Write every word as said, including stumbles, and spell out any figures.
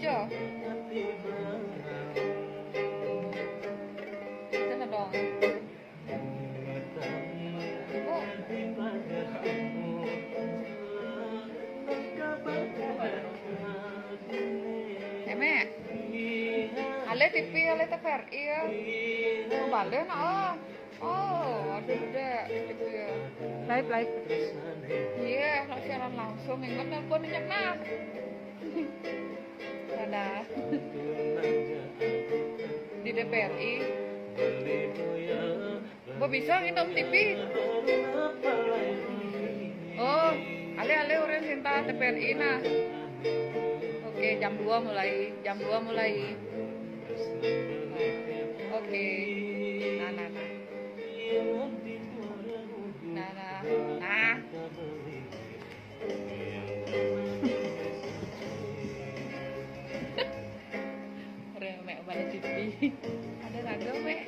Iya. Sana dong. Ibu. Eme. Ale T V, ale T V R I ya. Balik nak, oh. Oh, ada, ada. T V ya. Live, live. Iya, nak siaran langsung. Ingat nelpon inyak nah. Dadah. Di T V R I. Mbok bisa ngitung T V? Oh, ale-ale orang cinta T V R I nah. Oke, jam dua mulai, jam dua mulai. Oke. Nah, nah, nah. Nah, nah. Nah. Orang mek balik T V. Ada raga, mek.